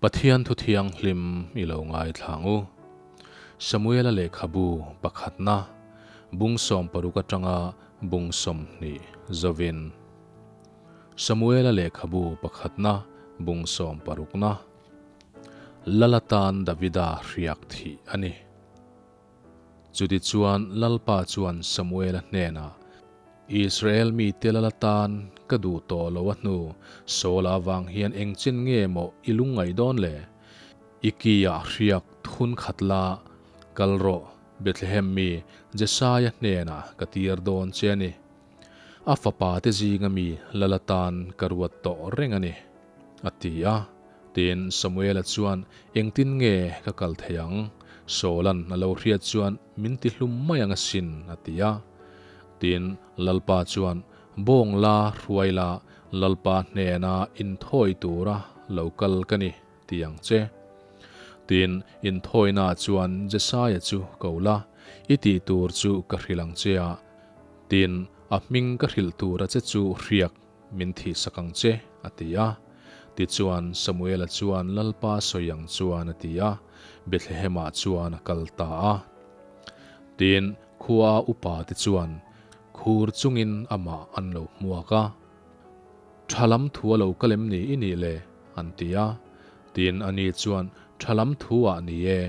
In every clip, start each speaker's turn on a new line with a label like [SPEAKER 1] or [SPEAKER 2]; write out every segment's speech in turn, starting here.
[SPEAKER 1] Pathian thu thianghlim i lo ngaithla ang u. Samuela lehkhabu pakhatna, bung 60 atanga bung 20 zovin. Samuela lehkhabu pakhatna, bung 60na. Lal atan Davida hriak thih a ni. Chutichuan Lalpa chuan Samuela hnenah, Israel mite lal atan ka duh tawh lo a hnu, Saula avang hian engchin nge maw i lungngaih dawn le? I ki-ah hriak thun khat la, kal rawh, Bethlehem mi Jesaia hnenah ka tir dawn che a ni. A fapa te zinga mi lal atan ka ruat tawh reng a ni, a ti a. Tin, Samuela chuan, Engtin nge ka kal thei ang? Saula'n a lo hriat chuan min ti hlum mai ang asin, a ti a. Tin, Lalpa chuan, Bawng la, hruai la, Lalpa hnena inthawi tura lo kal ka ni, ti ang che. Tin, inthawinaah chuan Jesaia chu ko la, i tih tur chu ka hrilh ang che a, Tin, a hming ka hrilh tur a che chu hriak min thihsak ang che, a ti a. Tichuan, Samuela chuan Lalpa sawi ang chuan a ti a, Bethlehem-ah chuan a kal ta a. Tin, khua upa te chuan khur chungin amah an lo hmuak a. Tha lam thu a lo kal em ni i nih le? an ti a. Tin, ani chuan, Tha lam thu ah ni e,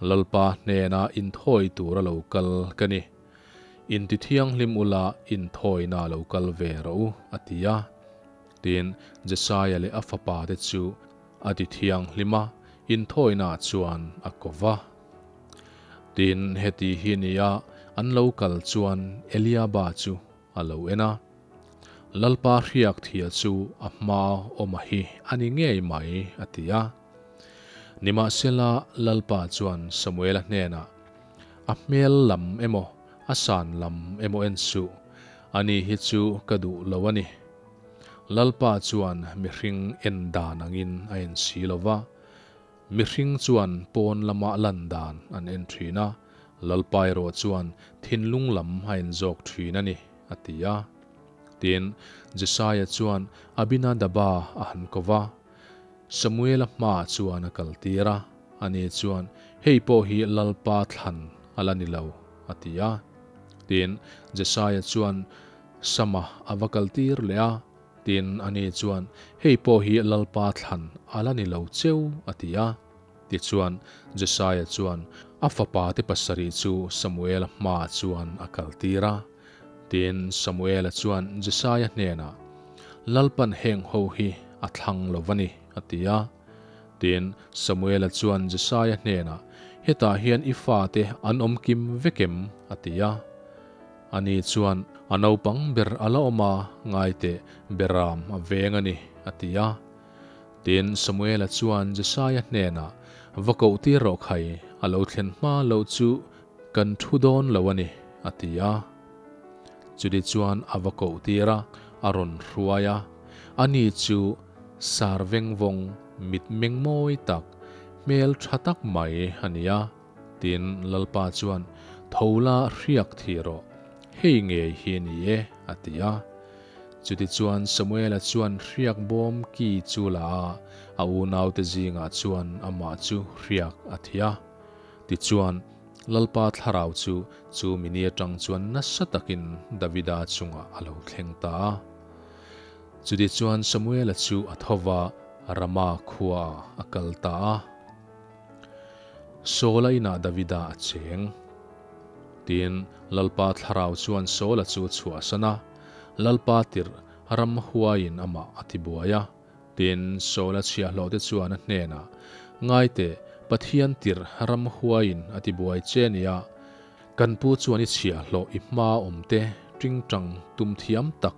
[SPEAKER 1] Lalpa hnena inthawi tur a lo kal ka ni. Inti thianghlim ula inthawina lo kal ve rawh u, a ti a. Tin, Jesaia leh a fapa te chu a ti thianghlim a, inthawina chuan a ko va. Tin, heti hi nia an lo kal chuan Eliaba chu a lo en a. Lalpa hriak thia chu a hma awma hi a ni ngei mai, a ti a. Nimahsela, Lalpa chuan Samuela hnenah, A hmel lam emaw, a san lam emaw en suh, ani hi chu ka duh lo a ni. Lalpa chuan mihring en dan angin a en si lo va, mihring chuan pawn lama lan dan an en thin a, Lalpa erawh chuan thinlung lam a en zawk thin a ni, a ti a. Tin, Jesaia chuan Abinadaba a han ko va, Samuela hmaah chuan a kaltir a. Ani chuan, Hei pawh hi Lalpa thlan a la ni lo, a ti a. Tin, Jesaia chuan Sama a va kaltir leh a. Tin, ani chuan, Hei pawh hi Lalpa thlan a la ni lo cheu, a ti a. Tichuan, Jesaia chuan a fapate pasarih chu Samuela hmaah chuan a kaltir a. Tin, Samuela chuan Jesaia hnenah, Lalpan heng ho hi a thlang lo va ni, a ti a. Tin, Samuela chuan Jesaia hnenah, Hetah hian i fate an awm kim vek em? a ti a. Ani chuan, A naupang ber a la awm a, ngaiteh, Beram a veng a ni, a ti a. Tin, Samuela chuan Jesaia hnenah, Va koh tir rawh khai, a lo thlen hma loh chu kan thu dawn lo a ni, a ti a. Chutih chuan a va koh tir a, a rawn hruai a. Ani chu Sar vengvawng mit meng mawi tak, hmel tha tak mai a ni a. Tin, Lalpa chuan, Tho la hriak thih rawh, hei ngei hi a ni e, a ti a. Chutichuan Samuela chuan hriak bawm ki chu la a, a unaute zingah chuan amah chu hriak a thi a. Tichuan, Lalpa thlarau chu chu mini atang chuan nasa takin Davida chungah a lo thleng ta a. Chutichuan Samuela chu a tho va, Rama khuaah a kal ta a. Saula inah Davida a cheng. Tin, Lalpa thlarau chuan Saula chu a chhuahsan a, Lalpa tirh ram huaiin amah a tibuai a. Tin, Saula chhiahhlawhte chuan a hnenah, Ngaiteh, Pathian tirh ram huaiin a tibuai che nia, kan pu chuan i chhiahhlawh i hmaa awmte tingtang tum thiam tak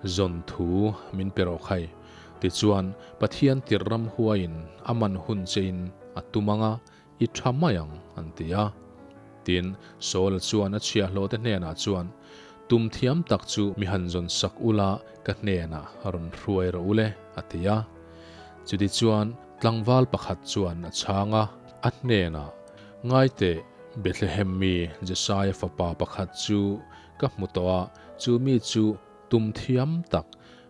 [SPEAKER 1] zawn thu min pe rawh khai. Tichuan, Pathian tirh ram huaiin a man hun chein a tum ang a, i tha mai ang, an ti a. Tin, Saul chuan a chhiahhlawhte hnenah chuan, Tum thiam tak chu mi han zawn sak ula ka hnenah rawn hruai rawh ule, a ti a. Chutichuan, tlangval pakhat chuan a chhang a, a hnenah, Ngaiteh, Bethlehem mi Jesaia fapa pakhat chu Ka hmu tawh a, chu mi chu tum thiam tak,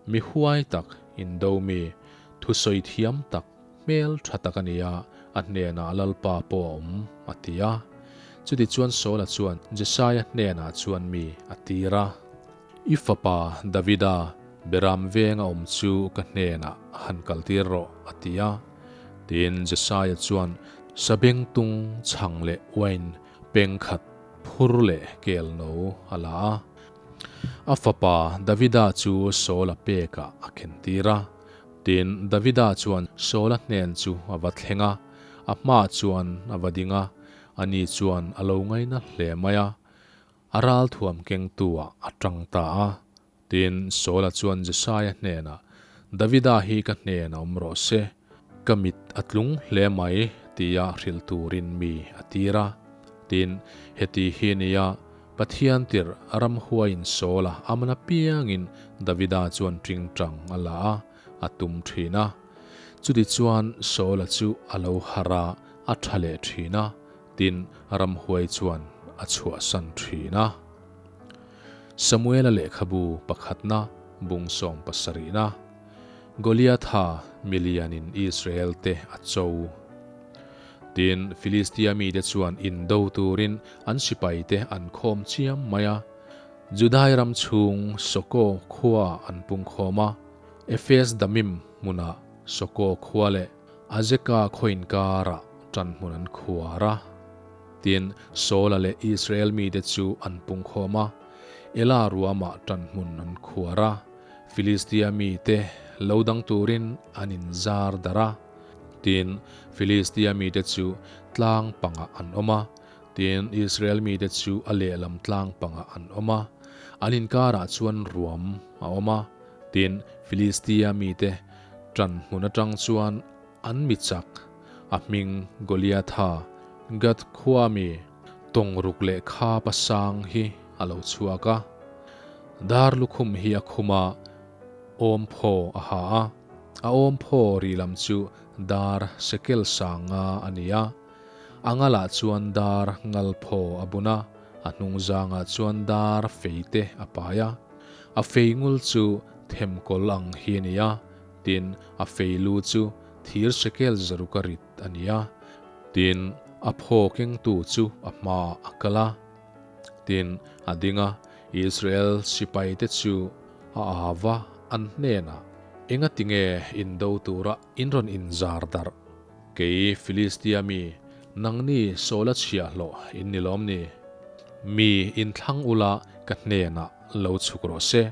[SPEAKER 1] mi huai tak, indo mi, thusawi thiam tak, hmel tha tak a ni a, a hnenah Lalpa pawh a awm, a ti a. Chutichuan Saula chuan Jesaia hnenah chuan mi a tir a. I fapa Davida beram venga awm chu ka hnenah han kaltir rawh, a ti a. Tin, Jesaia chuan sabengtung chhang leh uain pengkhat phur leh kel no a la a. A fapa Davida chu Saula pekah a khentir a. Tin, Davida chuan Saula hnen chu a va thleng a, a hmaah chuan a va ding a, ani chuan a lo ngaina hle mai a, a ral thuam kengtu-ah a tang ta a. Tin, Saula chuan Jesaia hnenah, Davida hi ka hnen a awm rawh se, ka mit a tlung hle mai, tia hrilh turin mi a tir a. Tin, heti hi nia, Pathian tirh ramhuaiin Saula a man apiangin Davida chuan tingtang a la a, a tum thin a. Chutichuan Saula chu a lo harh a, a tha leh thin a, tin ramhuai chuan a chhuahsan thin a. Samuela lehkhabu pakhatna bung 70na, Goliatha milianin Israelte a cho. Tin, Filistia mite chuan indo turin an sipaite an khawm chiam mai a. Judai ram chhung Soko khua an pung khawm a, Efes Damim hmunah Soko khua leh Azeka khaw inkarah ṭan hmun an khuar a. Tin, Saula leh Israel mite chu an pung khawm a, Ela ruamah ṭan hmun an khuar a. Filistia mite lo dang turin an inzar darh a. Tin, Filistia mite chu tlang pangah an awm a, tin, Israel mite chu a lehlam tlang pangah an awm a, an inkarah chuan ruam a awm a. Tin, Filistia mite ṭan hmun aṭang chuan an mi chak, a hming Goliatha, Gath khua mi, tawngruk leh khapa sang hi a lo chhuak a. Dar lukhum hi a khum a, awmphaw a ha a. A awmphaw ri lam chu dar sekel sanga a ni a, a ngalah chuan dar ngalphaw a bun a, a hnung zangah chuan dar fei te a pai a. A fei ngul chu themkawl ang hi a ni a, tin, a fei lu chu thir sekel zaruk a rit a ni a. Tin, a phaw kengtu chu a hmaah a kal a, tin, a ding a, Israel sipaite chu A ava an hnenah, Engati nge indo tura in rawn inzar darh? Kei Filistia mi, nangni Saula chhiahhlawh in ni lawm ni? Mi inthlang ula ka hnenah lo chhuk rawh se.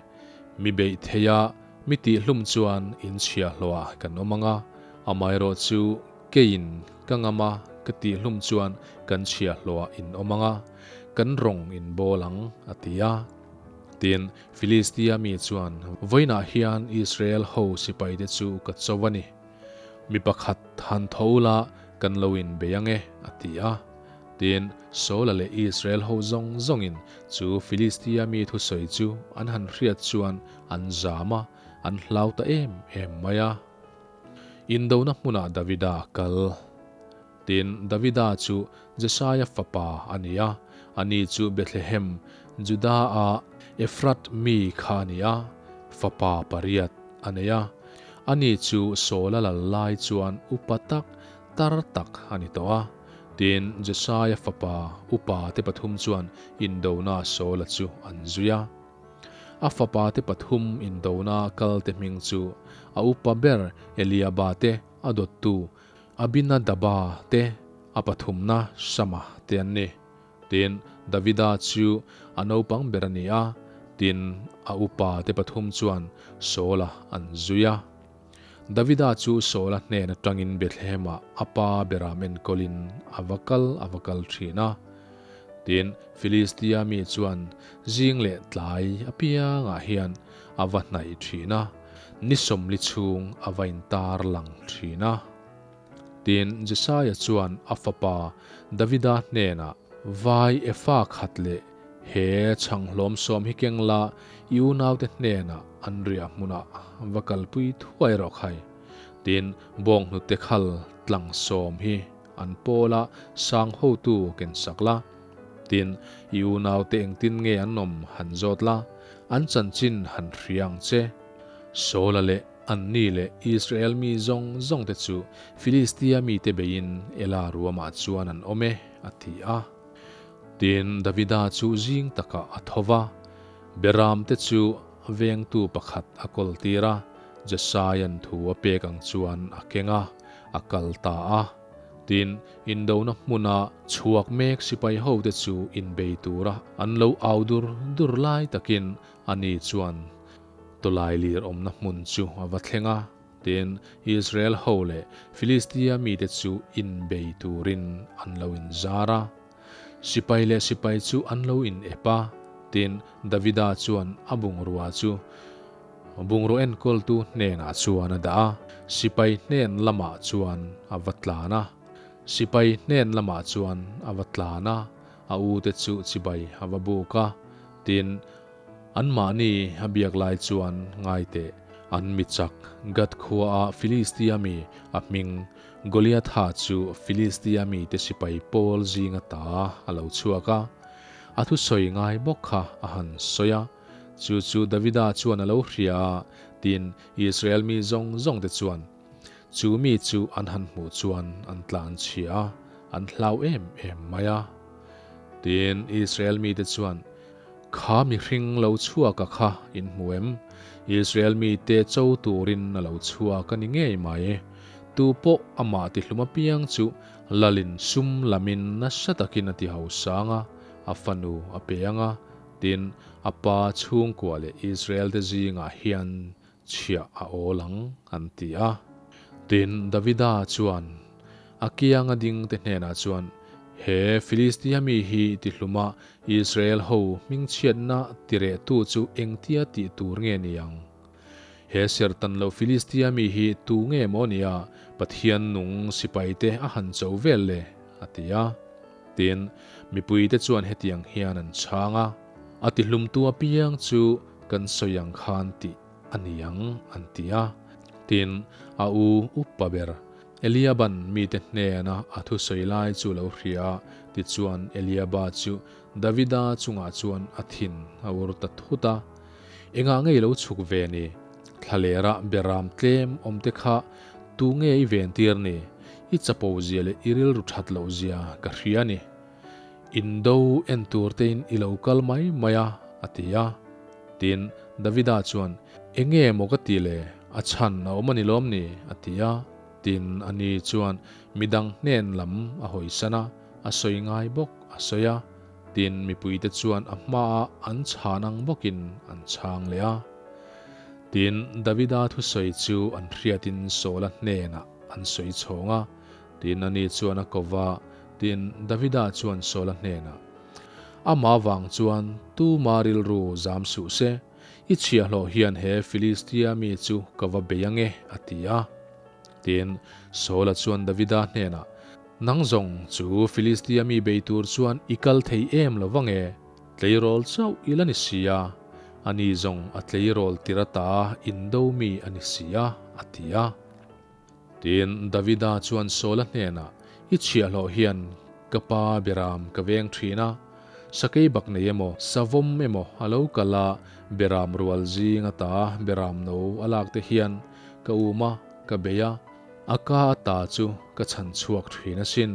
[SPEAKER 1] Mi beih theia mi tihhlum chuan in chhiahhlawhah kan awm ang a, amaherawh chu keiin ka ngam a ka tihhlum chuan kan chhiahhlawhah in awm ang a, kan rawng in bawl ang, a ti a. Tin, Filistia mi chuan, Vawiinah hian Israel ho sipaite chu ka cho a ni. Mi pakhat han tho ula kan lo inbei ang e, a ti a. Tin, Saula leh Israel ho zawng zawngin chu Filistia mi thusawi chu an han hriat chuan an zam a, an hlau ta em em mai a. Indona hmunah Davida a kal. Tin, Davida chu Jesaia fapa a ni a, ani chu Bethlehem, Juda-a Efrat mi kha a ni a, fapa pariat a nei a. Ani chu Saula lal lai chuan upa tak, tar tak a ni tawh a. Tin, Jesaia fapa upa te pathum chuan indona Saula chu an zui a. A fapa te pathum indona kalte hming chu a upa ber Eliaba te a dawttu Abinadaba te a pathumna Shama te an ni. Tin, Davida chu a naupang ber a ni a, tin, a upa te pathum chuan Saula an zui a. Davida chu Saula hnen atangin Bethlehem-ah a pa beram enkawlin a va kal a va kal thin a. Tin, Filistia mi chuan zing leh tlai apiangah hian a va hnaih thin a. Ni sawmli chhung a va intar lang thin a. Tin, Jesaia chuan a fapa Davida hnenah, Vai efa khat leh he chhanghlawm sawm hi keng la, i unaute hnenah an riah hmunah va kalpui thuai rawh khai. Tin, bawnghnute khal tlang sawm hi an pawla sang hotu ken sak la. Tin, i unaute engtin nge an awm han zawt la, an chanchin han hria ang che. Saula leh. Anni leh Israel mi zawng zawngte chu Filistia mite beiin Ela ruamah chuan an awm e, a ti a. Tin, Davida chu zing takah a tho va, Beramte chu vengtu pakhat a kawltir a, Jesaia'n thu a pek ang chuan a keng a, a kal ta a. Tin, indona hmuna chhuak mek sipai hote chu inbei tura an lo au dur dur lai takin ani chuan tawlai lir awmna hmun chu a va thleng a. Tin, Israel ho leh Filistia mite chu inbei turin an lo inzar a. Sipai leh sipai chu an lo in ep a, tin, Davida chuan a bungrua chu bungraw enkawltu hnenah chuan a dah a, sipai hnen lamah chuan a va tlan a. Sipai hnen lamah chuan a va tlan a, a ute chu chibai a va buk a, tin, anmahni a biak lai chuan ngai teh, an mi chak Gath khuaah Filistia mi a hming Goliatha chu Filistia mite sipai pawl zinga ta a lo chhuak a, a thusawi ngai bawk kha a han sawi a. Chu chu Davida chuan a lo hria a, tin, Israel mi zawng zawngte chuan chu mi chu an han hmuh chuan an tlan chhia a, an hlau em em mai a. Tin, Israel mite chuan, Kha mihring lo chhuaka kha in hmu em? Israel mite cho turin a lo chhuak a ni ngei mai. Tu pawh amah tihlum apiang chu lalin sum lamin nasa takin a ti hausang a, a fanu a pe ang a, tin, a pa chhungkua leh Israel te zingah hian chhiah a awl ang, an ti a. Tin, Davida chuan a kianga ding te hnenah chuan, He Filistia mi hi tihluma Israel ho hmingchhiatna tirehtu chu engtia tih tur nge ni ang? He sertan lo Filistia mi hi tu nge maw nia Pathian nung sipaite a han cho vel le? a ti a. Tin, mipuite chuan hetiang hian an chhang a, A tihlumtu apiang chu kan sawi ang khan tih a ni ang, an ti a. Tin, a u upa ber Eliaban mite hnena a thusawi lai chu lo hria a, tichuan Eliaba chu Davida chungah chuan a thin a ur ta thut a. Engah nge i lo chhuk ve ni? Thlalera beram tlem awm te kha tu nge i ven tir ni? I chapo zia leh i rilru that loh zia ka hria ni. Indo en tur tein i lo kal mai mai a, a ti a. Tin, Davida chuan, Enge maw ka ti le? A chhan a awm a ni lawm ni? a ti a. Tin, ani chuan midang hnen lam a hawisan a, a sawi ngai bawk a sawi a. Tin, mipuite chuan a hmaah an chhan ang bawkin an chhang leh a. Tin, Davida thusawi chu an hriatin Saula hnenah an sawi chhawng a. Tin, ani chuan a ko va. Tin, Davida chuan Saula hnenah, Amah vang chuan tuma rilru zam suh se, i chhiahhlawh hian he Filistia mi chu ka va bei ang e, a ti a. Tin, Saula chuan Davida hnenah, Nang zawng chu Filistia mi bei tur chuan i kal thei em lo vang e, tleirawl chauh i la ni si a, ani zawng a tleirawl tir ata indo mi a ni si a, a ti a. Tin, Davida chuan Saula hnenah, I chhiahhlawh hian ka pa beram ka veng thin a, sakei bak nei emaw, savawm emaw a lo kal a, beram rual zing ata beram no a lak te hian ka um a, ka bei a, A ka ata chu ka chhan chhuak thin asin.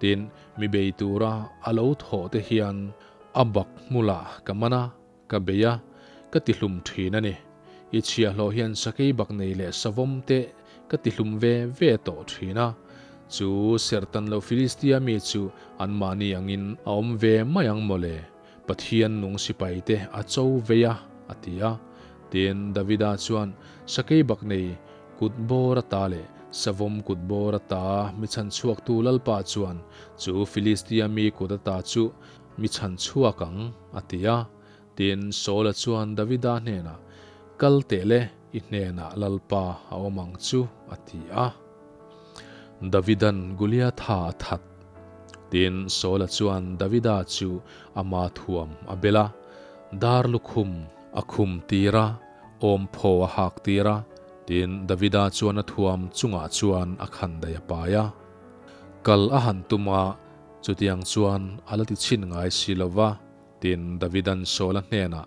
[SPEAKER 1] Tin, mi bei tura a lo thawh te hian a bak hmulah ka man a, ka bei a, ka tihlum thin a ni. I chhiahhlawh hian sakei bak nei leh savawm te ka tihlum ve ve tawh thin a. Chu serhtan lo Filistia mi chu anmahni angin a awm ve mai ang mawle. Pathian nung sipai te a cho vei a, a ti a. Tin, Davida chuan sakei bak nei Kut bawr ata leh savawm kut bawr ata mi chhan chhuaktu Lalpa chuan chu Filistia mi kut ata chu mi chhan chhuak ang, a ti a. Tin, Saula chuan Davida hnenah, Kal teh le, i hnenah Lalpa a awm ang chu, a ti a. Davidan Goliatha a that. Tin, Saula chuan Davida chu ama thuam a bel a, dar lukhum a khum tir a. Awm phaw a hak tir a, tin Davida chuan a thuam chungah chuan a khan daih a pai a. Kal a han tum a, chutiang chuan a la ti chhin ngai si lo va, tin Davida'n Saula hnenah,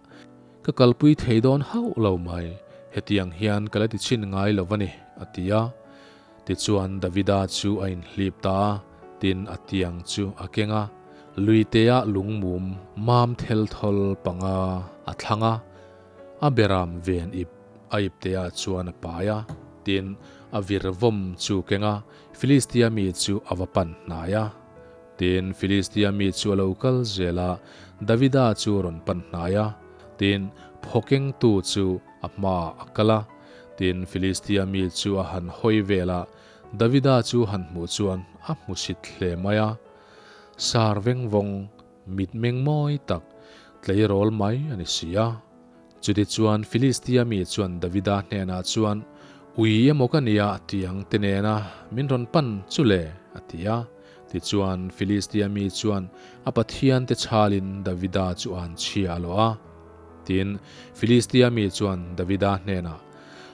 [SPEAKER 1] Ka kalpui thei dawn hauh lo mai, Hetiang hian ka la ti chhin ngai lo va ni, a ti a. Tichuan Davida chu a inhlip ta a, tin a tiang chu a keng a, luitea lungmum mam thel thawl panga a thlang a, a beram ven ip a iptea chuan a pai a, tin a vir vawm chu keng a, Filistia mi chu a va pan hnai a. Tin, Filistia mi chu a lo kal zel a, Davida chu a rawn pan hnai a, tin, phawkengtu chu a hmaah a kal a. Tin, Filistia mi chu a han hawi vel a, Davida chu han hmuh chuan a hmusit hle mai a. Sar vengvawng, mitmeng mawi tak, tleirawl mai a ni si a. Chutichuan Filistia mi chuan Davida hnenah chuan, Ui emaw ka nia tiang te nena min rawn pan chu le? a ti a. Tichuan Filistia mi chuan a pathiante chhalin Davida chu an chhia a lawh a. Tin, Filistia mi chuan Davida hnenah,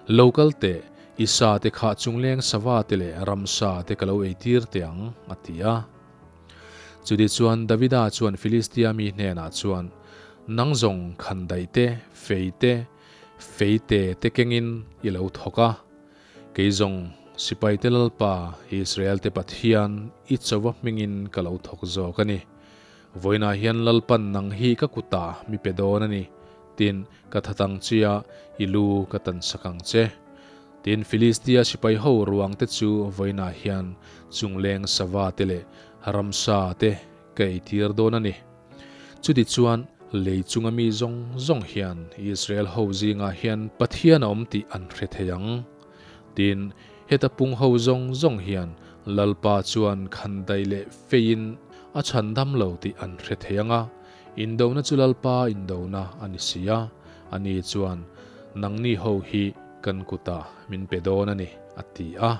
[SPEAKER 1] Lo kal teh, i sa te kha chungleng sava te leh ramsa te ka lo eitir teh ang, a ti a. Chutichuan Davida chuan Filistia mi hnenah chuan, Nang zawng khandaih te, fei te, feite te kengin i lo thawk a. Kei zawng sipaite Lalpa, Israelte Pathian, i chauva hmingin ka lo thawk zawk a ni. Vawiinah hian Lalpan nang hi ka kutah mi pe dawn a ni, tin, ka that ang che a, i lu ka tansak ang che. Tin, Filistia sipai ho ruang te chu vawiinah hian chungleng sava te leh ramsa te ka eitir dawn a ni. Chutichuan, lei chunga mi zawng zawng hian Israel ho zingah hian Pathian a awm tih an hre thei ang. Tin, heta pung ho zawng zawng hian Lalpa chuan khandaih leh feiin a chhandam lo tih an hre thei ang a, indona chu Lalpa indona a ni si a, ani chuan nangni ho hi Kan kutah min pe dawn a ni, a ti a.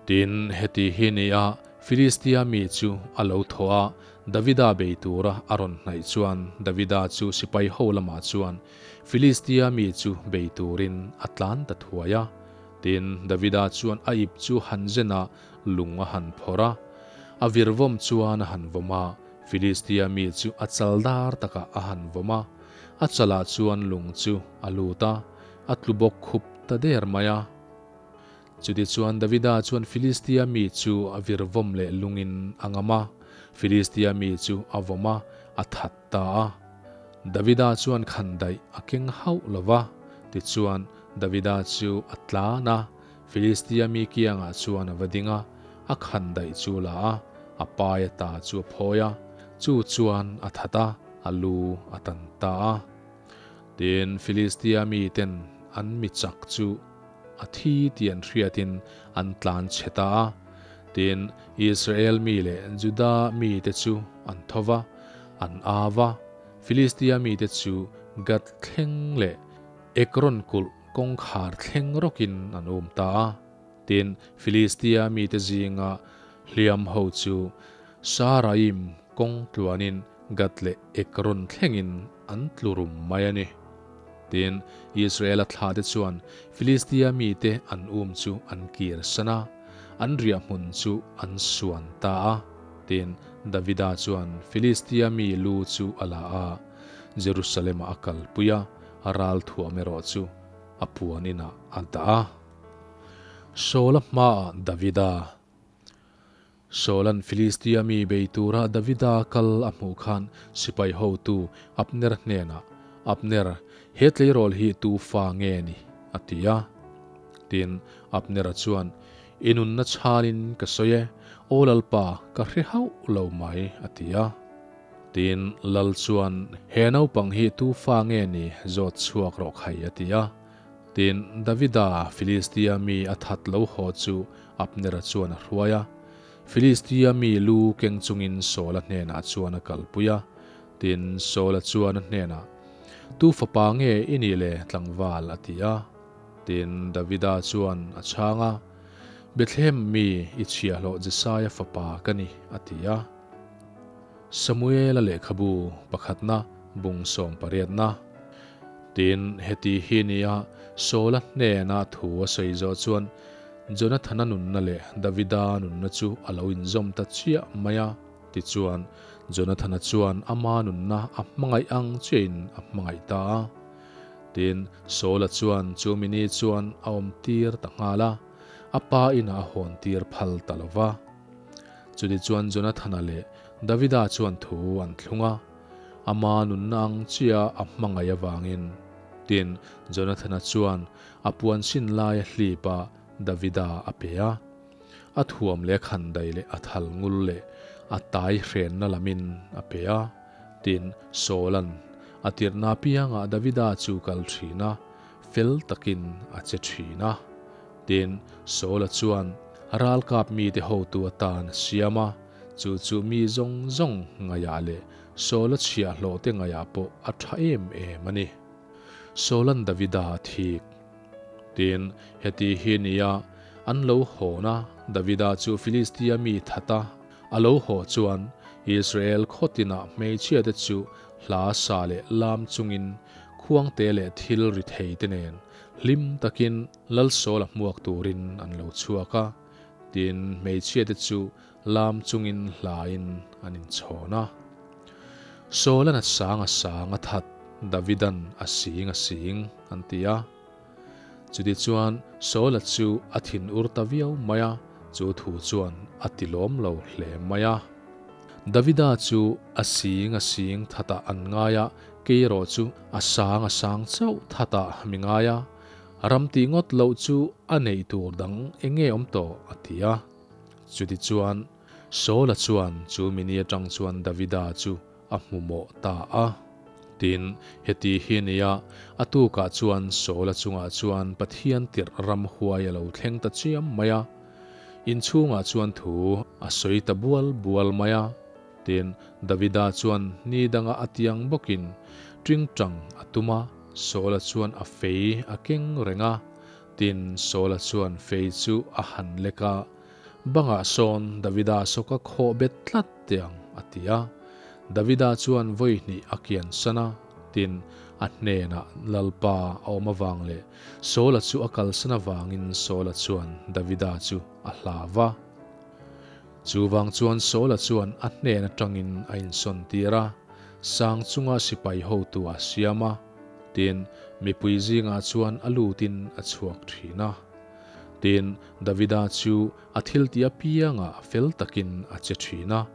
[SPEAKER 1] Tin, heti hi ni a, Filistia mi chu a lo thaw a, Davida bei tura a rawn hnaih chuan Davida chu sipai ho lamah chuan Filistia mi chu bei turin a tlan ta thuai a. Tin, Davida chuan a ip chu han zen a, lung a han phawrh a. A virvawm chuan a han vawm a, Filistia mi chu a chal dar takah a han vawm a. A chalah chuan lung chu a lut a, a tlu bawk khup ta der mai a. Chutichuan Davida chuan Filistia mi chu a vir vawm leh lungin a ngam a, Filistia mi chu a vawm a, a that ta a. Davida chuan khandaih a keng hauh lo va, tichuan Davida chu a tlan a, Filistia mi kiangah chuan a va ding a, a khandaih chu la a, a pai ata chu a phawi a, chu chuan a that a. A lu a tan ta a. Tin, Filistia miten an mi chak chu a thi tih an hriatin an tlan chhe ta a. Tin, Israel mi leh Juda mite chu an tho va, an au va. Filistia mite chu Gath thleng leh Ekron kulh kawngkhar thleng rawkin an um ta a. Tin, Filistia mite zinga hliam ho chu Saraim kawng tluanin Gath leh Ekron thlengin an tlu rum mai a ni. Tin, Israela thlate chuan Filistia mite an um chu an kir san a, an riahhmun chu an suan ta a. Tin, Davida chuan Filistia mi lu chu a la a, Jerusalem-ah a kalpui a, a ral thuam erawh chu a puan inah a dah a. Saula hmaah Davida. Saula'n Filistia mi bei tura Davida kal a hmuh khan sipai hotu Abner hnenah, Abner, he tleirawl hi tu fa nge ni? a ti a. Tin, Abner-a chuan, I nunna chhanin ka sawi e, aw Lalpa, ka hre hauh lo mai, a ti a. Tin, Lal chuan, He naupang hi tu fa nge ni? Zawt chhuak rawh khai, a ti a. Tin, Davida, Filistia mi a that lo haw chu Abnera chuan a hruai a. Filistia mi lu keng chungin Saula hnenah chuan a kalpui a. Tin, Saula chuan a hnenah, Tu fapa nge i nih le, tlangval? a ti a. Tin, Davida chuan a chhang a, Bethlehem mi i chhiahhlawh Jesaia fapa ka ni, a ti a. Samuela lehkhabu pakhatna bung sawmpariatna. Tin, heti hi nia Saula hnena thu a sawi zawh chuan Jonathana nunna leh Davida nunna chu a lo inzawm ta chiah mai a. Tichuan, Jonathana chuan ama nunna a hmangaih ang chiahin a hmangaih ta a. Tin, Saula chuan chu mi ni chuan a awmtir ta nghal a, a pa inah a hawntir phal ta lo va. Chutichuan Jonathana leh Davida chuan thu an thlung a, ama nunna ang chiah a hmangaih avangin. Tin, Jonathana chuan a puan sin lai a hlip a, Davida a pe a. A thuam leh a khandai leh a thal ngul leh a tai hrenna lamin a pe a. Tin, Saula'n a tirhna apiangah Davida chu kal thin a, fel takin a che thin a. Tin, Saula chuan ralkap mite hotu atan a siam a, chu chu mi zawng zawng ngaihah leh Saula chhiahhlawhte ngaihah pawh a tha em em a ni. Saula'n Davida a thik. Tin, heti hi nia an lo hawn a, Davida chu Filistia mi that a, a lo haw chuan Israel khaw tinah hmeichhiate chu hla sa leh lam chungin khuangte leh thil ri thei te nen hlim takin Lal Saula hmuak turin an lo chhuak a, tin hmeichhiate chu lam chungin hlain an inchhawn a. Saula'n a sang a sang a that, Davida'n a sing a sing, an ti a. Chutichuan Saula chu a thin ur ta viau mai a, chu thu chuan a ti lawm lo hle mai a. Davida chu a sing a sing thatah an ngai a, kei erawh chu a sang a sang chauh thatah mi ngai a, ram tih ngawt loh chu a neih tur dang eng nge awm tawh, a ti a. Chutichuan Saula chuan chu mini atang chuan Davida chu a hmu mawh ta a. Tin, heti hi a nia, a tukah chuan Saula chungah chuan Pathian tirh ramhuai a lo thleng ta chiam mai a. Inchhungah chuan thu a sawi ta bual bual mai a. Tin, Davida chuan ni danga a tiang bawkin tingtang a tum a, Saula chuan a fei a keng reng a. Tin, Saula chuan fei chu a han lek a, Bangah sawn Davida sawka khawh bet tlat teh ang, a ti a. Davida chuan vawi hnih a kian san a, tin, a hnenah Lalpa a awm avang leh Saula chu a kalsan avangin Saula chuan Davida chu a hlau va. Chuvang chuan Saula chuan a hnen atangin a insawn tir a, sang chunga sipai hotu a siam a, tin, mipui zingah chuan a lutin a chhuak thin a. Tin, Davida chu a thiltih apiangah fel takin a che thin a,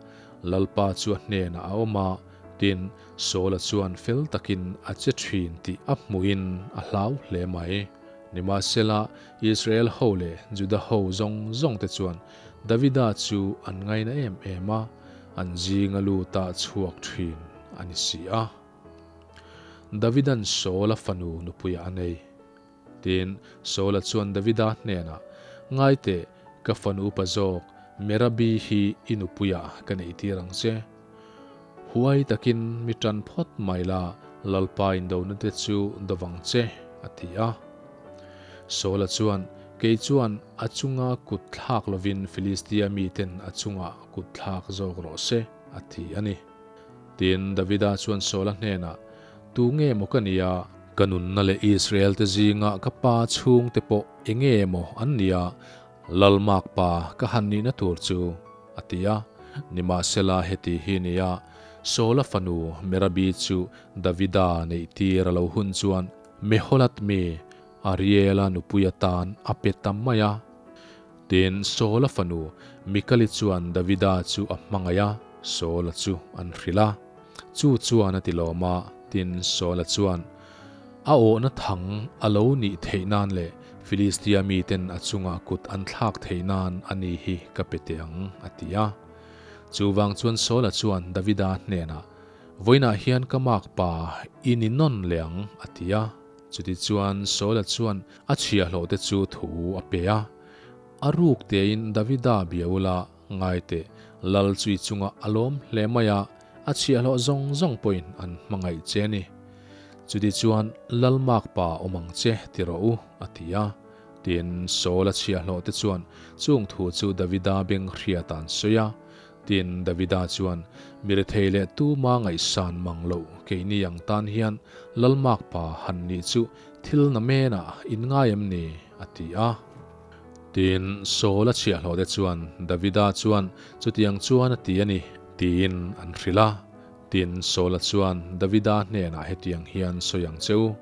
[SPEAKER 1] Lalpa chu a hnenah a awm a, tin, Saula chuan fel takin a che thin tih a hmuhin a hlau hle mai. Nimahsela, Israel ho leh Juda ho zawng zawngte chuan Davida chu an ngaina em em a, an zinga luta chhuak thin a ni si a. Davida'n Saula fanu nupuiah a nei. Tin, Saula chuan Davida hnenah, Ngai teh, ka fanu upa zawk, Merabi hi i nupuiah ka neihtir ang che. Huai takin mi tan phawt mai la, Lalpa indona te chu dawvang che, a ti a. Saula chuan, Kei chuan a chunga kut thlak lovin Filistia miten a chungah kut thlak zawk rawh se, a ti a ni. Tin, Davida chuan Saula hnenah, Tu nge maw ka nia? Ka nunna leh Israel te zinga ka pa chhungte pawh eng nge maw an nia? Lalmak pa ka han nihna tur chu, a ti a. Nimahsela heti hi nia, Saula fanu Merabi chu Davida neihtir a lo hun chuan Meholat mi Ariela nupui atan a pe ta mai a. Tin, Saula fanu Mikali chuan Davida chu a hmangaih a, Saula chu an hrilh a. Chu chuan a ti lawm a, tin Saula chuan a awhna thang a lo nih theih nan leh Filistia miten a chungah kut an thlak theih nan a ni hi ka pe teh ang, a ti a. Chuvang chuan Saula chuan Davida hnenah, Vawiinah hian ka makpa i ni nawn leh ang, a ti a. Chutichuan Saula chuan a chhiahhlawhte chu thu a pe a, A ruk tein Davida bia ula, Ngai teh, Lal chu i chungah a lawm hle mai a, a chhiahhlawh zawng zawng pawhin an hmangaih che a ni. Chutichuan, Lal makpa awm ang che ti rawh u, a ti a. Tin, Saul a chhiahhlawh te chuan chung thu chu Davida beng hriatah an sawi a. Tin, Davida chuan, Mi rethei leh tuma ngaihsan mang loh keini ang tan hian Lal makpa han nih chu thil na menah in ngai em ni? a ti a. Tin, Saul a chhiahhlawhte chuan Davida chuan chutiang chuan a ti a ni, tiin an hrilh a. Tin, Saula chuan Davida hnenah hetiang hian sawi ang che u.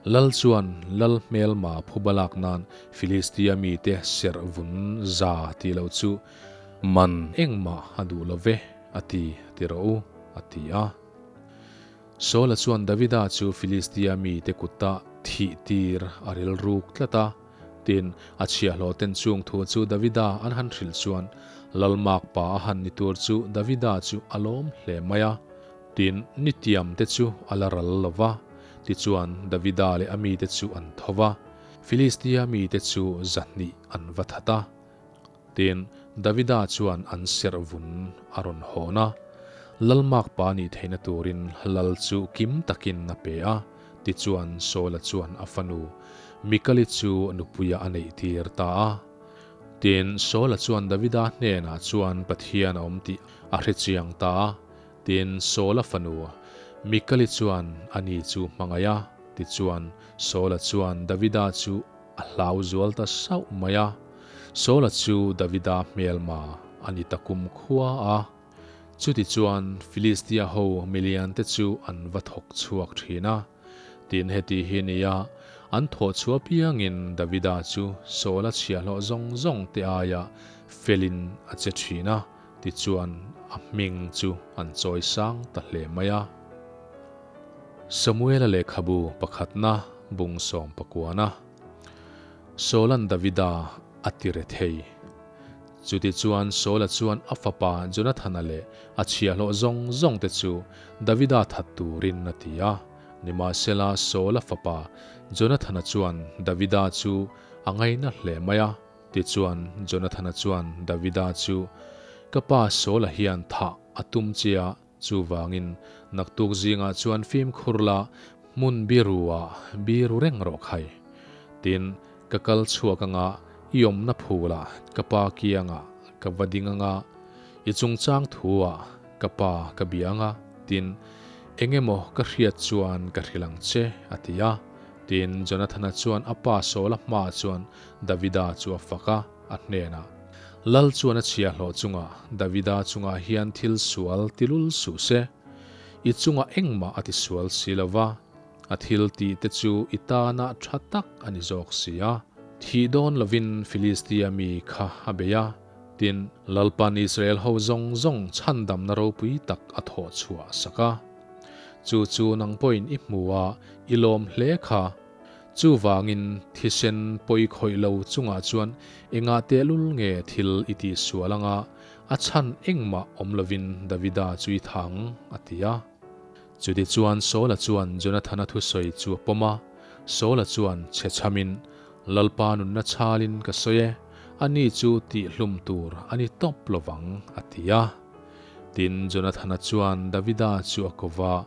[SPEAKER 1] Lal chuan lal hmelma phuba lak nan Filistia mite serh vun za tih loh chu man engmah a duh lo ve, a ti, ti rawh u, a ti a. Saula chuan Davida chu Filistia mite kuta thih tir a rilruk tlat a. Tin, a chhiahhlawhten chung thu chu Davida an han hrilh chuan Lalmak pa a han ni tur chu Davida chu a lawm hle mai a. Tin, nitiam te chu a la ral lo va. Tichuan, Davida leh a mite chu an tho va, Filistia mite chu zahnih an va that a. Tin, Davida chuan an serh vun a rawn hawn a, Lalmak pa nih theihna turin lal chu kim takin a pe a. Tichuan, Saula chuan a fanu Mikali chu nupuiah a neihtir ta a. Tin, Saula chuan Davida hnenah chuan Pathian a awm tih a hre chiang ta a. Tin, Saula fanu Mikali chuan ani chu hmangaih a. Tichuan, Saula chuan Davida chu a hlau zual ta sauh mai a. Saula chu Davida hmelma a ni ta kum khua a. Chutichuan, Filistia ho miliante chu an va thawk chhuak thin a. Tin, heti hi nia, an thawh chhuah piangin Davida chu Saula chhiahhlawh zawng zawng te aia felin a che thin a. Tichuan, a hming chu an chawi sang ta hle mai a. Samuela lehkhabu pakhatna bung sawm pakuana Saula'n Davida a ti re thei. Chutichuan Saula chuan a fapa Jonathana leh a chhiahhlawh zawng zawngte chu Davida that turin a ti a. Nimahsela Saula fapa Jonathana chuan Davida chu a ngaina hle mai a. Tichuan, Jonathana chuan Davida chu, Ka pa Saula hian thah a tum che a, chuvangin naktuk zingah chuan fimkhur la, hmun biru-ah biru reng rawh khai. Tin, ka kal chhuak anga i awmna phulah ka pa kiangah ka va ding anga, i chungchang thu-ah ka pa ka bia anga, tin, eng emaw ka hriat chuan ka hrilh ang che, a ti a. Tin, Jonathana chuan a pa Saula hmaah chuan Davida chu a fak a, a hnenah, Lal chuan a chhiahhlawh chungah Davida chungah hian thil sual ti lul suh se. I chungah engmah a ti sual si lo va, a thil tih te chu i tana tha tak a ni zawk si a. Thih dawn lovin Filistia mi kha a bei a, tin, Lalpan Israel ho zawng zawng chhandamna ropui tak a thawh chhuah sak a. Chu chu nang pawhin i hmu a, i lawm hle kha. Chuvangin thisen pawi khawih lo chungah chuan engah tehlul nge thil i tihsual anga a chhan engmah awm lovin Davida chu i thang, a ti a. Chutichuan Saula chuan Jonathana thusawi chu a pawm a, Saula chuan chhe chhamin, Lalpa nunna chhalin ka sawi e, ani chu tihhlum tur a ni tawp lovang, a ti a. Tin, Jonathana chuan Davida chu a ko va,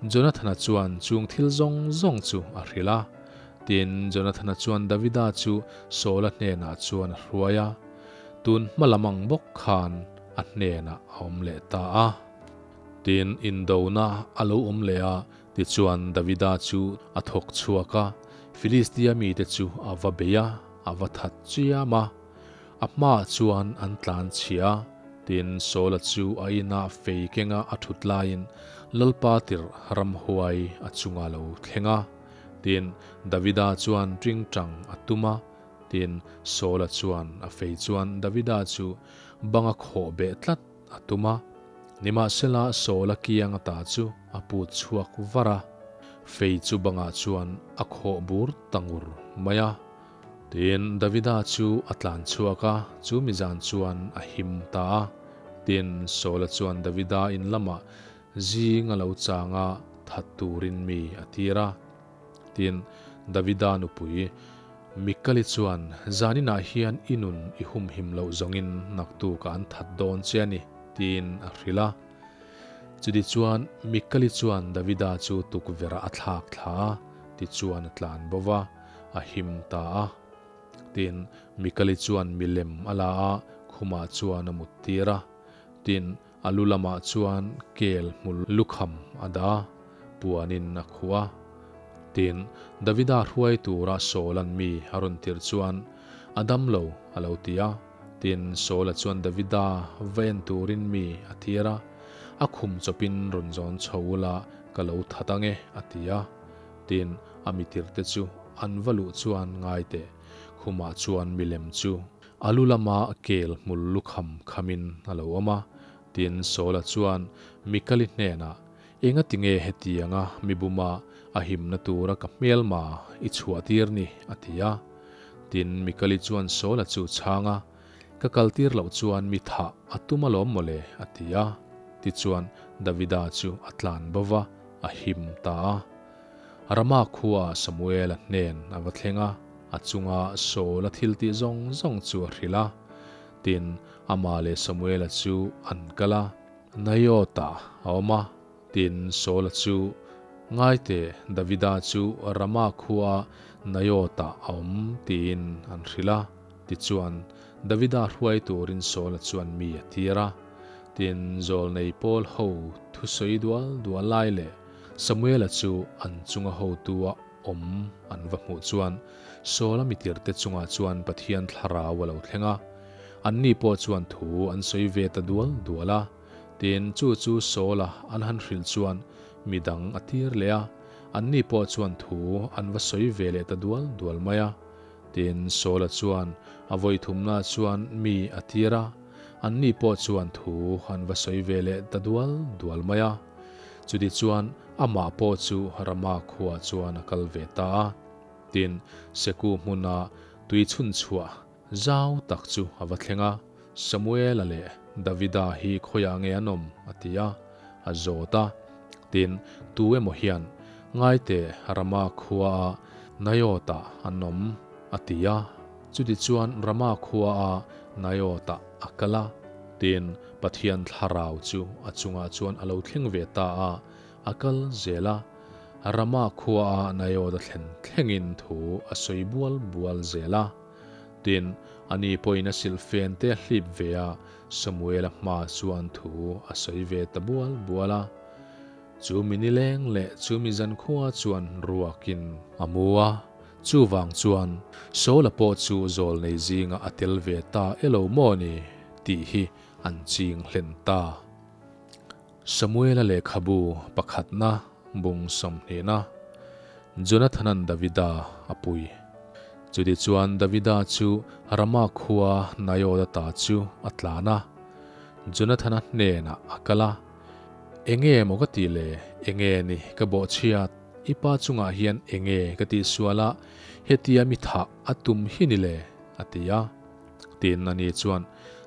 [SPEAKER 1] Jonathana chuan chung thil zawng zawng chu a hrilh a. Tin, Jonathana chuan Davida chu Saula hnenah chuan a hruai a, tun hma lam ang bawk khan a hnenah a awm leh ta a. Tin, indona a lo awm leh a, tichuan Davida chu a thawk chhuak a, Filistia mite chu a va bei a, a va that chiam a. A hmaah chuan an tlan chhia a, tin Saula chu a inah fei kenga a thut laiin Lalpa tirh ramhuai a chunga lo thleng a. Tin, Davida chuan tingtang a tum a, tin, Saula chuan a fei chuan Davida chu banga khawh beh tlat a tum a. Nimahsela Saula kiang ata chu a put chhuak var a, fei chu bangah chuan a khawh bur ta ngur mai a. Tin, Davida chu a tlan chhuak a, chu mi zan chuan a him ta a. Tin, Saula chuan Davida in lamah zing a lo chang a, that turin mi a tir a. Tin, Davida nupui Mikali chuan, Zaninah hian i nun i humhim loh zawngin naktukah an that dawn che a ni, tiin a hrilh a. Chutichuan, Mikali chuan Davida chu tukverhah a thlak thla a, tichuan a tlan bo va. A him ta a. Tin, Mikali chuan milem a la a, khumah chuan a mut tir a. Tin, a lu lamah chuan kel hmul lukham a dah a, puanin a khuh a. Tin, Davida hruai tura Saula'n mi a rawn tirh chuan, A dam lo, a lo ti a. Tin, Saula chuan Davida va en turin mi a tir a, A khum chawpin rawn zawn chho ula ka lo that ang e, a ti a. Tin, A mitirte chu an va luh chuan ngai teh, khumah chuan milem chu a lu lama kel hmul lukham khamin a lo awm a. Tin, Saula chuan Mikali hnenah, Engati nge hetianga mi buma a himna tura ka hmelma i chhuahtir ni? a ti a. Tin, Mikali chuan Saula chu chhang a, Ka kaltir loh chuan mi thah a tum alawm mawle, a ti a. Tichuan, Davida chu a tlan bo va, a him ta a. Rama khuaah Samuela hnen a va thleng a, a chunga Saula thil tih zawng zawng chu a hrilh a. Tin, amah leh Samuela chu an kal a, Naiota a awm a. Tin, Saula chu, Ngaite, Davida chu Rama khuaah Naiota a awm, tiin an hrilh a. Tichuan, Davida hruai turin Saula chuan mi a tir a. Tin, zawlnei pawl ho thusawi dual dual lai leh Samuela chu an chunga hotua awm an va hmuh chuan Saula mitirte chungah chuan Pathian thlarau a lo thleng a. Anni pawh chuan thu an sawi ve ta dual dual a. Tin, chu chu Saula an han hrilh chuan mi dang a tir leh a. Anni pawh chuan thu an va sawi ve leh ta dual dual mai a. Tin, Saula chuan a vawi thumna chuan mi a tir a. Anni pawh chuan thu an va sawi ve leh ta dual dual mai a. Chutichuan, amah pawh chu Rama khuaah chuan a kal ve ta a. Tin, Seku hmuna tui chhun chhuah zau tak chu a va thleng a, Samuela leh Davida hi khawiah nge an awm? a ti a, a zawt a. Tin, tu emaw hian, Ngaite, Rama khuaah Naiotah an awm, a ti a. Chutichuan Rama khuaah Naiotah a kal a. Tin, Pathian thlarau chu a chungah chuan a lo thleng ve ta a, a kal zel a. Rama khuaah Naiot a thlen thlengin thu a sawi bual bual zel a. Tin, ani pawhin a silhfen te a hlip ve a, Samuela hma chuan thu a sawi ve ta bual bual a. Chu mi nileng leh chu mi zankhua chuan ruakin a mu a, chuvang chuan Saula pawh chu zawlnei zingah a tel ve ta elo maw ni tih hi an ching hlen ta. Samuela lehkhabu pakhatna bung sawmhnihna Jonathanan Davida a pui. Chutichuan Davida chu Rama khua Naiot ata chu a tlan a, Jonathana hnenah a kal a. Enge maw ka tih le? Enge ni ka bawhchhiat? I pa chungah hian enge ka tih sual a, hetia mi thah a tum hi ni le? a ti a. Tin, ani chuan,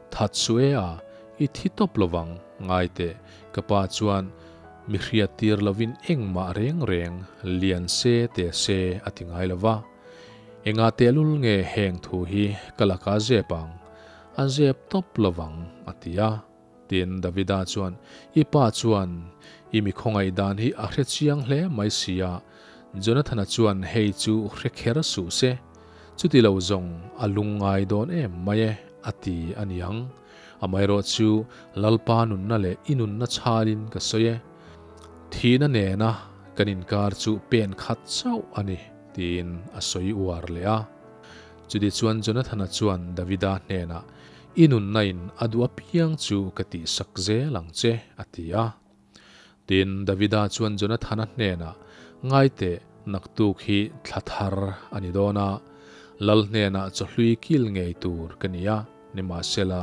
[SPEAKER 1] That su e a, i thi tawp lovang, ngai teh, ka pa chuan mi hriat tir lovin engmah reng reng lian se te se a ti ngai lo va. Engah tehlul nge heng thu hi ka laka zep ang? A zep tawp lovang, a ti a. Tin, Davida chuan, I pa chuan i mi khawngaih dan hi a hre chiang hle mai si a, Jonathana chuan hei chu hre kher suh se, chuti lo zawng a lungngai dawn em mai e, a ti a niang. Amaherawh chu Lalpa nunna leh i nunna chhalin ka sawi e. Thihna nena kan inkar chu pen khat chauh a ni, tiin a sawi uar leh a. Chutichuan Jonathana chuan Davida hnenah, I nunna in a duh apiang chu ka tihsak zel ang che, a ti a. Tin, Davida chuan Jonathana hnenah, Ngaiteh, naktuk hi thla thar a ni dawn a, lal hnenah chawhlui kil ngei tur ka ni a, nimahsela,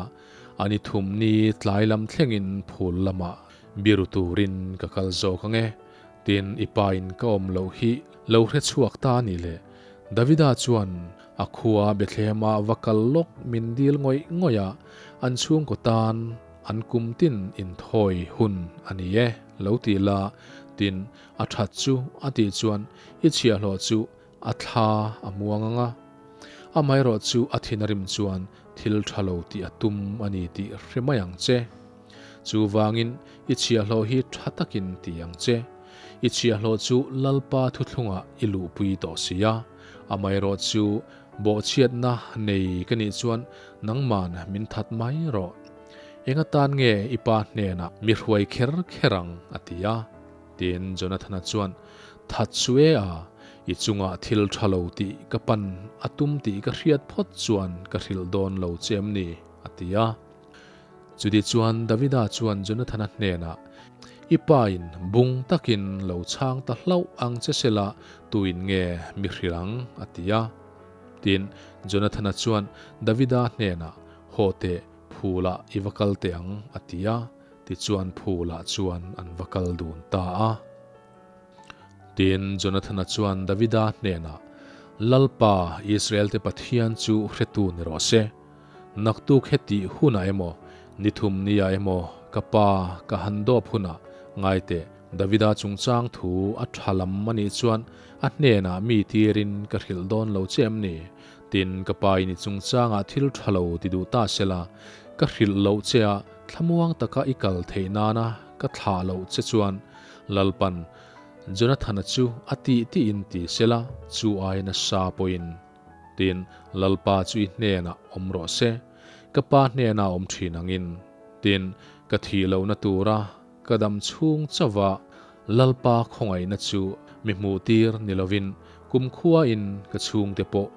[SPEAKER 1] a ni thum ni tlai lam thlengin phul lamah biru turin ka kal zawk ang e. Tin, i pa in ka awm loh hi lo hre chhuak ta a nih le. Davida chuan a khua Bethlehema va kal lawk min dil ngawih ngawih a, an chhungkaw tan an kum tin inthawi hun a ni e, lo ti la, tin, a that chu a tih chuan i chhiahhlawh chu a thla a muang ang a. Amaherawh chu a thin a rim chuan thil tha lo tih a tum a ni tih hre mai ang che. Chuvangin i chhiahhlawh hi tha takin ti ang che. I chhiahhlawh chu Lalpa thuthlungah i luhpui tawh si a, amaherawh chu bawhchhiatna nei ka nih chuan nangman min that mai rawh. Eng atan nge i pa hnenah mi hruai kher kher ang? a ti a. Tin, Jonathana chuan, That chu e a, i chungah thil tha lo tih ka pan a tum tih ka hriat phawt chuan ka hrilh dawn lo che em ni? a ti a. Chutichuan Davida chuan Jonathana hnenah, I pa in bung takin lo chhang ta hlauh ang che sela tuin nge mi hrilh ang? a ti a. Tin, Jonathana chuan Davida hnenah, Haw teh, phulah i va kal teh ang, a ti a. Tichuan phulah chuan an va kal dun ta a. Tin, Jonathana chuan Davida hnenah, Lalpa, Israel-te Pathian chu hretu ni rawh se. Naktuk hetih hunah emaw, ni thum nia emaw ka pa ka han dawp hunah ngai teh, Davida chungchang thu a tha lam a nih chuan a hnenah mi tirin ka hrilh dawn lo che em ni? Tin, ka pa in i chungchangah thil tha lo ti duh ta sela, ka hrilh loh che a thlamuang taka i kal theih nana ka thlah loh che chuan Lalpan Jonathana chu a tih tiin ti sela, chu aia nasa pawhin Tin, Lalpa chu i hnenah awm rawh se, ka pa hnena awm thin angin. Tin, ka thih lohna tura ka dam chhung chauha Lalpa khawngaihna chu mi hmuh tir ni lovin kumkhuain ka chhungte pawh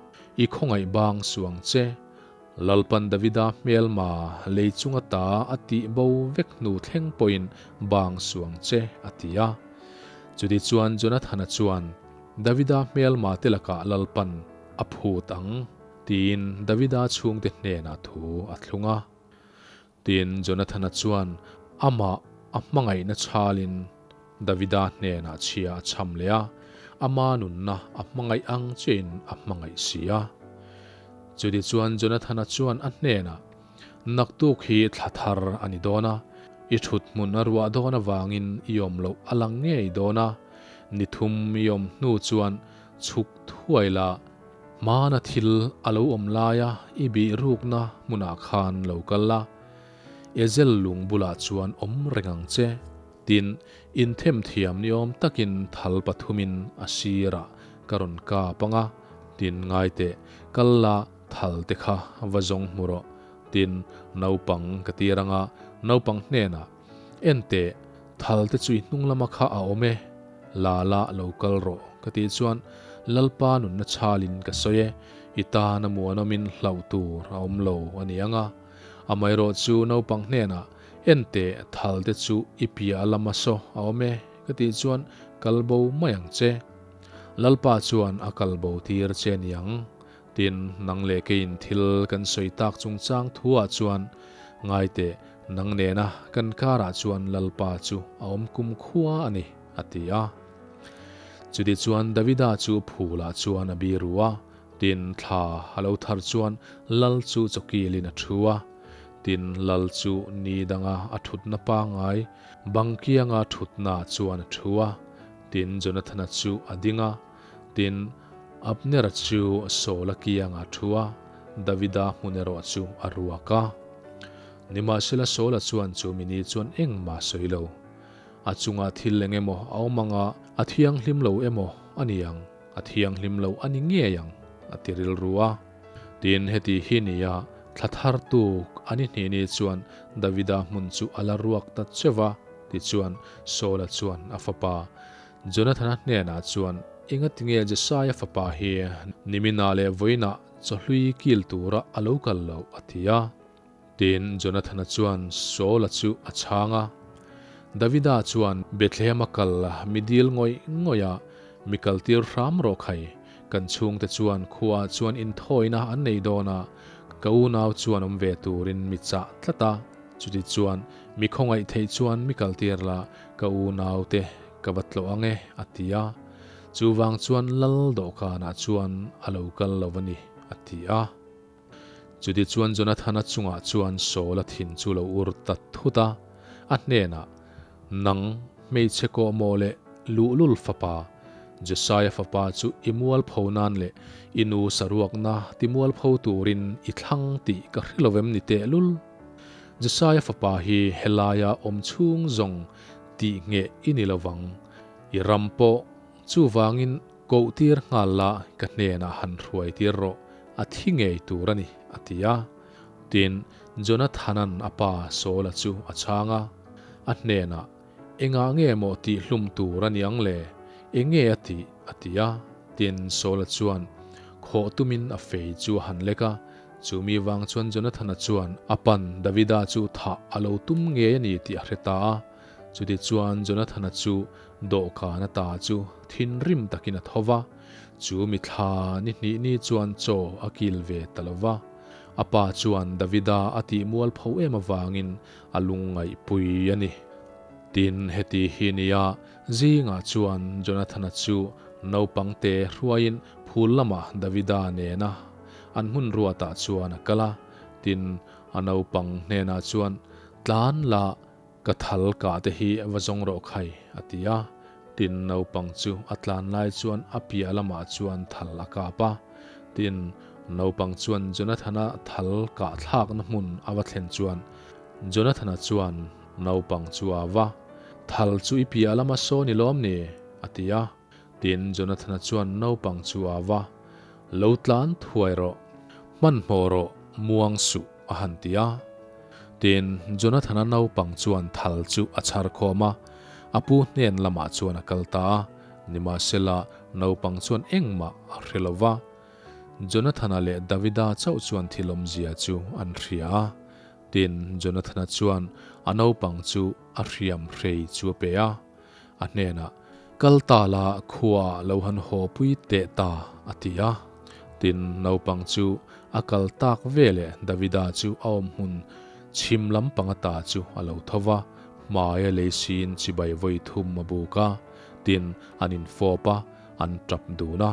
[SPEAKER 1] i khawngaih bang suh ang che. Lalpan Davida hmelma lei chunga ta a tih bo vek hnu thleng pawhin bang suh ang che, a ti a. Chutichuan Jonathana chuan, Davida hmelma te lakah Lalpan a phut ang, tiin Davida chhungte hnenah thu a thlung a. Tin, Jonathana chuan amah a hmangaihna chhalin Davida hnenah chhia a chham leh a, ama nunna a hmangaih ang chiahin a hmangaih si a. Chutichuan Jonathana chuan a hnenah, Naktuk hi thla thar a ni dawn a, i thut hmun a ruah dawn avangin i awm loh a lang ngei dawn a, Ni thum i awm hnu chuan chhuk thuai la, hmana thil a lo awm laia i bih rukna hmunah khan lo kal la, Ezel lung bulah chuan awm reng ang che. Tin, inthem thiam ni awm takin thal pathumin a sirah ka rawn kap ang a, tin ngai teh, kal la thal te kha va zawng hmu rawh. Tin, naupang ka tir ang a, naupang hnenah, Enteh, thal te chu i hnung lama kha a awm e, la la lo kal rawh ka tih chuan Lalpa nunna chhalin ka sawi e, i tana muanawmin hlauh tur a awm lo a ni ang a. Amaherawh chu naupang hnenah, Enteh, thal te chu i piah lama saw a awm e ka tih chuan kal bo mai ang che. Lalpa chuan a kal bo tir che a ni ang. Tin, nang leh keiin thil kan sawi tak chungchang thuah chuan, Ngai teh, nang nena kan karah chuan Lalpa chu a awm kum khua a ni, a ti a. Chutichuan Davida chu phulah chuan a biru a, tin, thla a lo thar chuan Lal chu chawkilin a thu a. Tin, Lal chu ni danga a thutna pangngai bangkianga thutnaah chuan a thu a. Tin, Jonathana chu a ding a. Tin, Abnera chu Saula kiangah thu a, Davida hmun erawh chu a ruak a. Nimahsela Saula chuan chu mini chuan engmah sawi lo. A chungah thil eng emaw a awm anga a thianghlim lo emaw a ni ang, a thianghlim lo a ni ngei ang, a ti rilru a. Tin, heti hi nia thla thar tuk a ni hnih ni chuan Davida hmun chu a la ruak ta cheu va, tichuan Saula chuan a fapa Jonathana hnenah chuan, Engatinge Jesaia fapa hi niminah leh vawiinah chawhlui kil tura a lo kal loh? a ti a. Tin, Jonathana chuan Saula chu a chhang a. Davida chuan, Bethlehem-a kal mi dil ngawih ngawih a, mi kaltir hram rawh khai. Kan chhungte chuan khuaah chuan inthawina an nei dawn a, ka unau chuan awm ve turin mi chah tlat a. Chutichuan, mi khawngaih theih chuan mi kaltir la, ka unaute ka va tlawh ang e, a ti a. Chuvang chuan lal dawhkanah chuan a lo kal lo a ni, a ti a. Chutichuan Jonathana chungah chuan Saula thin chu lo ur ta thut a, a hnenah, Nang, hmeichhe kawhmawh leh luhlul fapa, Jesaia fapa chu i mualpho nan leh i nu saruakna ti mualpho turin i thlang tih ka hre lo em ni tehlul? Jesaia fapa hi helaia awm chhung zawng tih ngheh i ni lo vang. I ram pawh chuvangin koh tir nghal la ka hnenah han hruai tir rawh, a thi ngei tur a ni, a ti a. Tin, Jonathana'n a pa Saula chu a chhang a, a hnenah, Engah nge maw tih hlum tur a ni ang le? Eng nge a tih? a ti a. Tin, Saula chuan khawh tumin a fei chu a han lek a. Chu mi vang chuan Jonathana chuan a pan Davida chu thah a lo tum ngei a ni tih a hre ta a. Chutichuan Jonathana chu dawhkan ata chu thinrim takin a tho va, chu mi thla ni hnih ni chuan chaw a kil ve ta lo va. A pa chuan Davida a tih mualpho em avangin a lungngaihpui a ni. Tin, heti hi nia, zingah chuan Jonathana chu naupangte hruaiin phul lamah Davida nena an hmun ruatah chuan a kal a. Tin, a naupang hnenah chuan, Tlan la, ka thal kah te hi va zawng rawh khai, a ti a. Tin, naupang chu a tlan lai chuan a piah lamah chuan thal a kap a. Tin, naupang chuan Jonathana thal kah thlakna hmun a va thlen chuan Jonathana chuan naupang chu a va, Thal chu i piah lama sawn i lawm ni? a ti a. Tin, Jonathana chuan naupang chu a va, Lo tlan thuai rawh, hmanhmawh rawh, muang suh, a han ti a. Tin, Jonathana naupang chuan thal chu a chhar khawm a, a pu hnen lamah chuan a kal ta a. Nimahsela, naupang chuan engmah a hre lo va. Jonathana leh Davida chauh chuan thil awmzia chu an hria a. Tin, Jonathana chuan a naupang chu a hriam hrei chu a pe a. A hnenah, Kal ta la, khuaah lo han haw pui teh ta, a ti a. Tin, naupang chu a kal tak veleh Davida chu a awm hmun chhim lampang ata chu a lo tho va, hmaia lei siin chibai vawi thum a buk a. Tin, an infawp a, an tap dun a.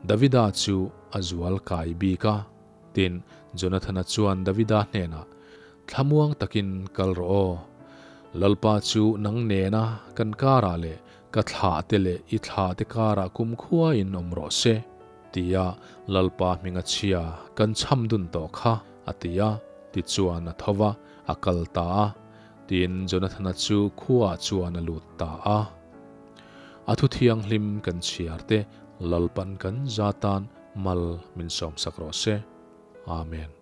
[SPEAKER 1] Davida chu a zual kai bik a. Tin, Jonathana chuan Davida hnenah, Thlamuang takin kal rawh aw. Lalpa chu nang nena kan karah leh ka thlahte leh i thlahte karah kumkhuain awm rawh se, tia Lalpa hminga chhia kan chham dun tawh kha, a ti a. Tichuan a tho va, a kal ta a. Tin, Jonathana chu khuaah chuan a lut ta a. A thu thianghlim kan chhiar te Lalpan kan za tan mal min sawmsak rawh se. Amen.